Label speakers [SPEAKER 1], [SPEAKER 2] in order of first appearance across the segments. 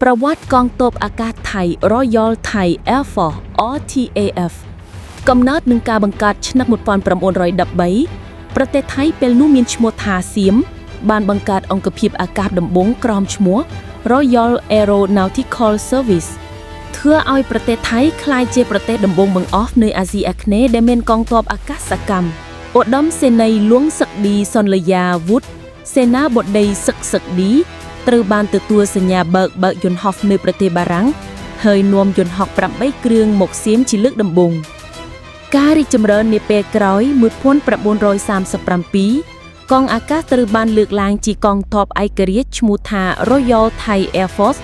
[SPEAKER 1] ប្រវត្តិកងទ័ពអាកាសថៃ Royal Thai Air Force RTAF កំណើតនឹងការបង្កើតឆ្នាំ1913ប្រទេសថៃពេលនោះមានឈ្មោះថាសៀមបានបង្កើតអង្គភាពអាកាសដំបូងក្រោមឈ្មោះ Royal Aeronautical Service ធ្វើឲ្យប្រទេសថៃក្លាយជាប្រទេសដំបូងបង្អស់នៅអាស៊ីអាគ្នេយ៍ដែលមានកងទ័ពអាកាសកម្មឧត្តមសេនីយ៍លួងសឹកឌីសុនលយាវុធសេនាបតីសឹកសឹកឌីត្រូវបានទទួលសញ្ញាបើកបើកយន្តហោះនៅប្រទេសបារាំងហើយនាំយន្តហោះ8គ្រឿងមកសៀមជាលើកដំបូង ការរីកចម្រើននាពេលក្រោយ1937កងអាកាសត្រូវបានលើកឡើងជាកងទ័ពឯករាជ្យឈ្មោះថា Royal Thai Air Force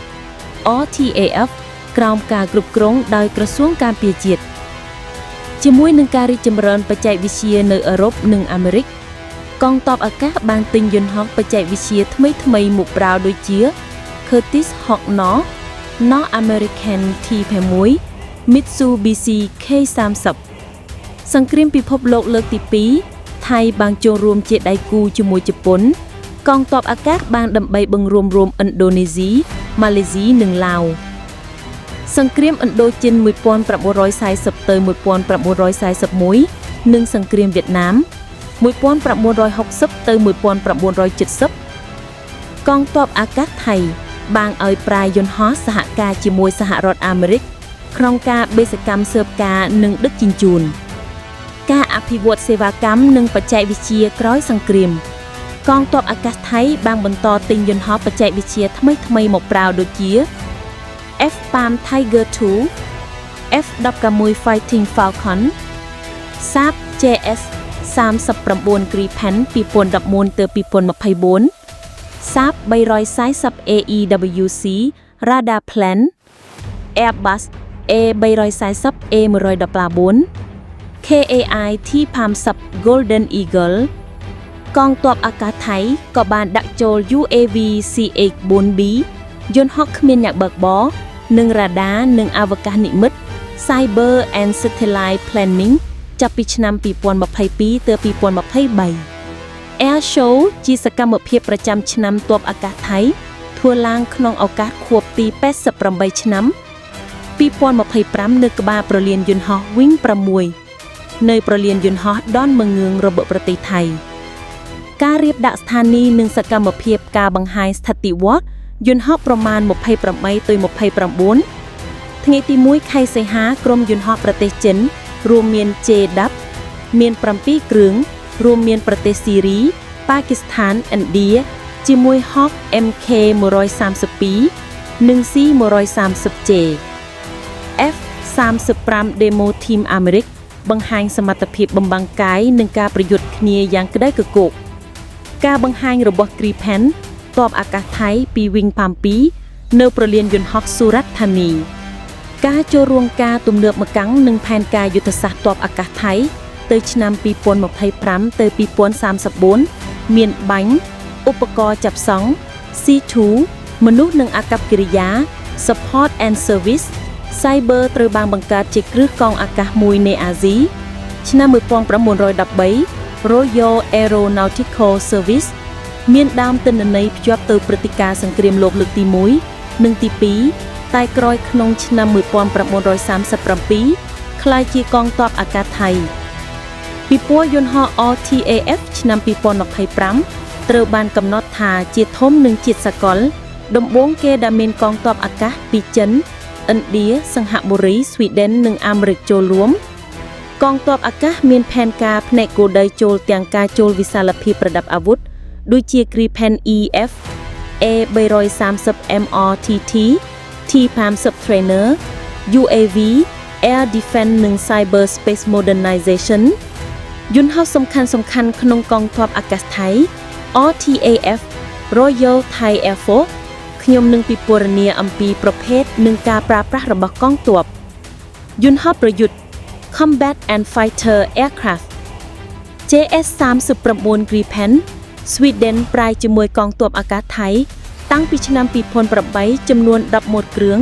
[SPEAKER 1] RTAF ក្រោមការគ្រប់គ្រងដោយក្រសួងការពារជាតិជាមួយនឹងការរីកចម្រើនបច្ចេកវិទ្យានៅអឺរ៉ុបនិងអាមេរិកកងទ័ពអាកាសបានទិញយន្តហោះបច្ចេកវិទ្យាថ្មីៗមកប្រើដូចជា Curtiss Hawk North North American T6 Mitsubishi K30 សង្គ្រាមពិភពលោកលើកទី2ថៃបានចូលរួមជាដៃគូជាមួយជប៉ុនកងទ័ពអាកាសបានដើម្បីបង្រួបរួមឥណ្ឌូនេស៊ីម៉ាឡេស៊ីនិងឡាវសង្គ្រាមឥណ្ឌូចិន1940ទៅ1941និងសង្គ្រាមវៀតណាម1960ទៅ1970កងទ័ពអាកាសថៃបានឲ្យប្រាយយន្តហោះសហការជាមួយសហរដ្ឋអាមេរិកក្នុងការបេសកម្មស៊ើបការនិងដឹកជញ្ជូន ការអភិវឌ្ឍសេវាកម្មនិងបច្ចេកវិទ្យាក្រោយសង្គ្រាមកងទ័ពអាកាសថៃបានបន្តទិញយន្តហោះបច្ចេកវិទ្យាថ្មីៗមកប្រើដូចជា F5 Tiger II F16 Fighting Falcon Saab JS 39 Gripen 2011ទៅ2024 Saab 340 AEWC Radar Plane Airbus A340 A119 KAI T50 Golden Eagle កងទ័ពអាកាសថៃក៏បានដាក់ចូល UAV CH-4B យន្តហោះគ្មានអ្នកបើកបរនិងរ៉ាដានិងអវកាសនិម្មិត Cyber and Satellite Planning ចាប់ពីឆ្នាំ2022ទៅ2023 Air Show ជាសកម្មភាពប្រចាំឆ្នាំទ័ពអាកាសថៃធ្វើឡើងក្នុងឱកាសខួបទី88ឆ្នាំ2025នៅក្បាលប្រលានយន្តហោះ Wing 6នៅប្រលានយន្តហោះដនមងឿងរបស់ប្រទេសថៃ ការរៀបដាក់ស្ថានីយ៍និងសកម្មភាពការបង្ហាញស្ថិតិវត្តន៍យន្តហោះប្រមាណ28ទៅ29ថ្ងៃទី1ខែសីហាក្រុមយន្តហោះប្រទេសចិន រួមមាន J10 មាន7គ្រឿងរួមមានប្រទេសស៊ីរី ប៉ាគីស្ថានឥណ្ឌាជាមួយ Hawk MK 132និង C130J F35 Demo Team អាមេរិកបង្ហាញសមត្ថភាពបំបាំងកាយនិងការប្រយុទ្ធគ្នាយ៉ាងក្តៅគគុកការបង្ហាញរបស់ Gripen ទ័ពអាកាសថៃពី Wing 7នៅប្រលានយន្តហោះសុរ៉ាត់ធានី ការចូលរួមការទំនើបមកកាំងនិងផែនការយុទ្ធសាស្ត្រទ័ពអាកាសថៃ ទៅឆ្នាំ2025ទៅ2034មានបាញ់ឧបករណ៍ចាប់សង់ C2 មនុស្សនិងអាកប្បកិរិយា Support and Service Cyber ត្រូវបានបង្កើតជាគ្រឹះកងអាកាសមួយនៃអាស៊ីឆ្នាំ1913 Royal Aeronautical Service មានដើមទិន្នន័យភ្ជាប់ទៅព្រឹត្តិការណ៍សង្គ្រាមលោកលើកទី1និងទី2តែក្រោយក្នុងឆ្នាំ1937ក្លាយជាកងទ័ពអាកាសថៃពិព័រណ៍យន្តហោះ RTAF ឆ្នាំ2025ត្រូវបានកំណត់ថាជាធំនិងជាតិសកល ដំបូងគេដែលមានកងទ័ពអាកាសពីចិនឥណ្ឌាសិង្ហបុរីស្វីដេននិងអាមេរិកចូលរួមកងទ័ពអាកាសមានផែនការផ្នែកគោលដៅចូលទាំងការចូលវិសាលភាពប្រដាប់អាវុធដូចជា Gripen EF A330 MRTT T50 Trainer UAV Air Defense និង Cyber Space Modernization យន្តហោះសំខាន់សំខាន់ក្នុងកងទ័ពអាកាសថៃ RTAF Royal Thai Air Force ខ្ញុំនឹងពិពណ៌នាអំពីប្រភេទនិងការប្រើប្រាស់របស់កងទ័ពយន្តហោះប្រយុទ្ធ Combat and Fighter Aircraft JS39 Gripen Sweden ប្រាយជាមួយកងទ័ពអាកាសថៃ តាំងពីឆ្នាំ2008ចំនួន11គ្រឿង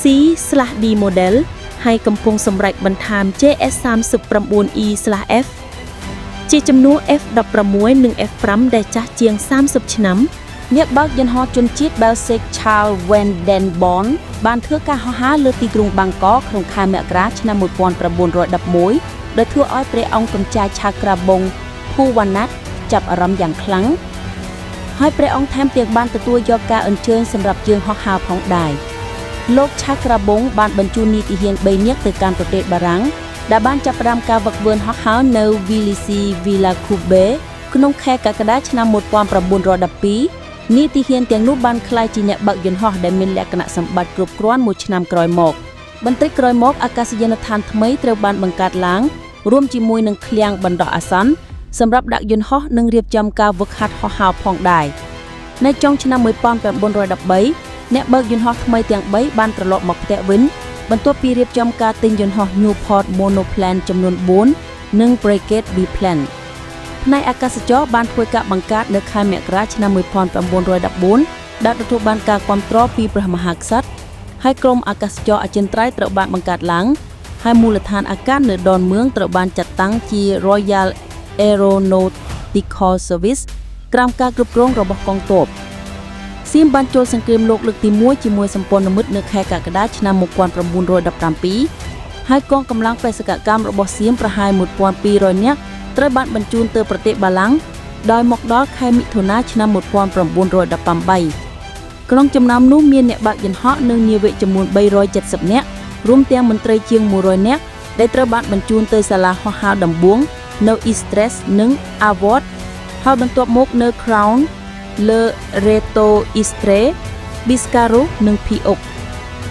[SPEAKER 1] C/D model ហើយកំពុងសម្រេចបន្ថែម JS39E/F ជាជំនួស F16 និង F5 ដែលចាស់ជាង30ឆ្នាំ អ្នកបើកយន្តហោះជនជាតិបែលហ្សិក Charles Van Den Born បានធ្វើការហោះហើរលើទីក្រុងបាងកកក្នុងខែមករាឆ្នាំ1911ដោយធ្វើឲ្យព្រះអង្គកំចាយឆាក្រាបុងភូវ៉ាណាត់ចាប់អារម្មណ៍យ៉ាងខ្លាំងហើយព្រះអង្គថែមទាំងបានទទួលយកការអញ្ជើញសម្រាប់ជើងហោះហើរផងដែរលោកឆាក្រាបុងបានបញ្ជូននីតិហ៊ាន3នាក់ទៅកាន់ប្រទេសបារាំងដែលបានចាប់ផ្ដើមការវឹកវើហោះហើរនៅ Villisy Villa Coupe ក្នុងខែកក្កដាឆ្នាំ1912នីតិហ៊ានទាំងនោះបានក្លាយជាអ្នកបើកយន្តហោះដែលមានលក្ខណៈសម្បត្តិគ្រប់គ្រាន់មួយឆ្នាំក្រោយមកបន្តិចក្រោយមកអាកាសយានដ្ឋានថ្មីត្រូវបានបង្កើតឡើងរួមជាមួយនឹងឃ្លាំងបណ្ដោះអាសន្នសម្រាប់ដាក់យន្តហោះនិងរៀបចំការវឹកហាត់ហោះហើរផងដែរនៅចុងឆ្នាំ1913អ្នកបើកយន្តហោះថ្មីទាំង3បានត្រឡប់មកផ្ទះវិញបន្ទាប់ពីរៀបចំការទិញយន្តហោះ Newport Monoplane ចំនួន4និង Breguet Biplane ផ្នែកអាកាសចរបានធ្វើការបង្កើតនៅខែមករាឆ្នាំ1914ដែលទទួលបានការគាំទ្រពីព្រះមហាក្សត្រហើយក្រុមអាកាសចរអចិន្ត្រៃយ៍ត្រូវបានបង្កើតឡើងហើយមូលដ្ឋានអាកាសនៅដនមឿងត្រូវបានចាត់តាំងជា Royal Aeronautical Service ក្រោមការគ្រប់គ្រងរបស់កងទ័ពសៀមបានចូលសង្គ្រាមលោកលើកទី1ជាមួយសម្ព័ន្ធមិត្តនៅខែកក្កដាឆ្នាំ1917ហើយកងកម្លាំងបេសកកម្មរបស់សៀមប្រហែល1200នាក់ត្រូវបានបញ្ជូនទៅប្រទេសបាឡាំងដោយមកដល់ខែមិថុនាឆ្នាំ1918ក្នុងចំណោមនោះមានអ្នកបើកយន្តហោះនិងនាវិកចំនួន370នាក់រួមទាំងមន្ត្រីជាង100នាក់ដែលត្រូវបានបញ្ជូនទៅសាលាហោះហើរដំបួងនៅ Istres និង Avord ហើយបន្ទាប់មកនៅ Crown លើ Reto Istre Biscaro និង Pioc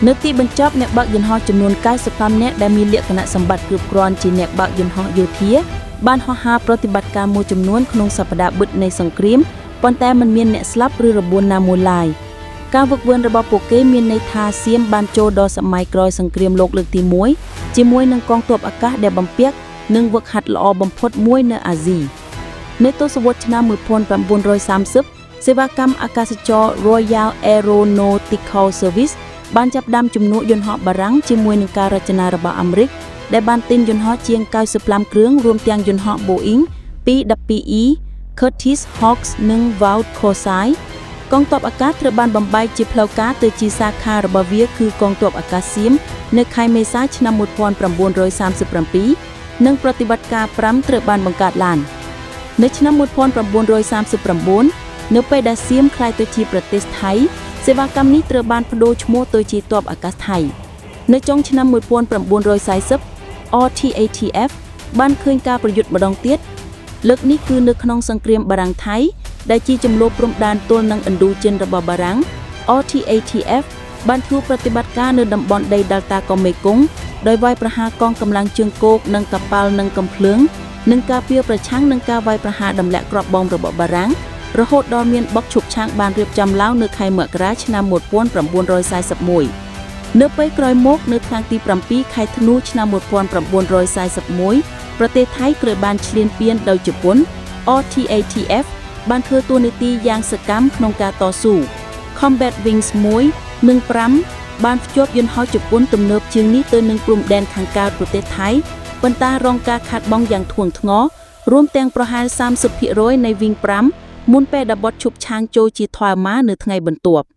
[SPEAKER 1] នៅទីបញ្ចប់អ្នកបើកយន្តហោះចំនួន95នាក់ដែលមានលក្ខណៈសម្បត្តិគ្រប់គ្រាន់ជាអ្នកបើកយន្តហោះយោធាបានហោះហើរប្រតិបត្តិការមួយចំនួនក្នុងសប្តាហ៍បិទនៃសង្គ្រាមប៉ុន្តែមិនមានអ្នកស្លាប់ឬរបួសណាមួយឡើយការវឹកវើរបស់ពួកគេមានន័យថាសៀមបានចូលដល់សម័យក្រោយសង្គ្រាមលោកលើកទី1ជាមួយនឹងកងទ័ពអាកាសដែលបំពាក់និងវឹកហាត់ល្អបំផុតមួយនៅអាស៊ីនៅទសវត្សរ៍ឆ្នាំ1930សេវាកម្មអាកាសចរ Royal Aeronautical Service បានចាប់ផ្ដើមជំនួសយន្តហោះបារាំងជាមួយនឹងការរចនារបស់អាមេរិកដែលបានទិញយន្តហោះជាង95គ្រឿងរួមទាំងយន្តហោះ Boeing 212E Curtiss Hawks និង Vought Corsair កងទ័ពអាកាសត្រូវបានបំបែកជាផ្លូវការទៅជាសាខារបស់វាគឺកងទ័ពអាកាសសៀមនៅខែមេសាឆ្នាំ1937និងប្រតិបត្តិការ5ត្រូវបានបង្កើតឡើងនៅឆ្នាំ1939នៅពេលដែលសៀមក្លាយទៅជាប្រទេសថៃសេវាកម្មនេះត្រូវបានប្ដូរឈ្មោះទៅជាទ័ពអាកាសថៃនៅចុងឆ្នាំ1940 RTATF បានឃើញការប្រយុទ្ធម្ដងទៀតលើកនេះគឺនៅក្នុងសង្គ្រាមបារាំងថៃដែលជាចំនួនព្រំដែនទល់នឹងឥណ្ឌូចិនរបស់បារាំង RTATF បានធ្វើប្រតិបត្តិការនៅតំបន់ដីដាល់តាកមេគង្គដោយវាយប្រហារកងកម្លាំងជើងគោកនិងកប៉ាល់និងកំភ្លើងនិងការពារប្រឆាំងនឹងការវាយប្រហារទម្លាក់គ្រាប់បូមរបស់បារាំងរហូតដល់មានបុកឈប់ឆាងបានរៀបចំឡើងនៅខែមករាឆ្នាំ1941នៅពេលក្រោយមកនៅថ្ងៃទី7ខែធ្នូឆ្នាំ1941ប្រទេសថៃត្រូវបានឈ្លានពានដោយជប៉ុន RTATF បានធ្វើតួនាទីយ៉ាងសកម្មក្នុងការតស៊ូ Combat Wings 1និង5បានភ្ជាប់យន្តហោះជប៉ុនទំនើបជាងនេះទៅនឹងព្រំដែនខាងកើតប្រទេសថៃប៉ុន្តែរងការខាតបង់យ៉ាងធ្ងន់ធ្ងររួមទាំងប្រហែល30%នៃ Wing 5មុនពេលដែលបទឈប់ឆាងចូលជាថយម៉ានៅថ្ងៃបន្ទាប់។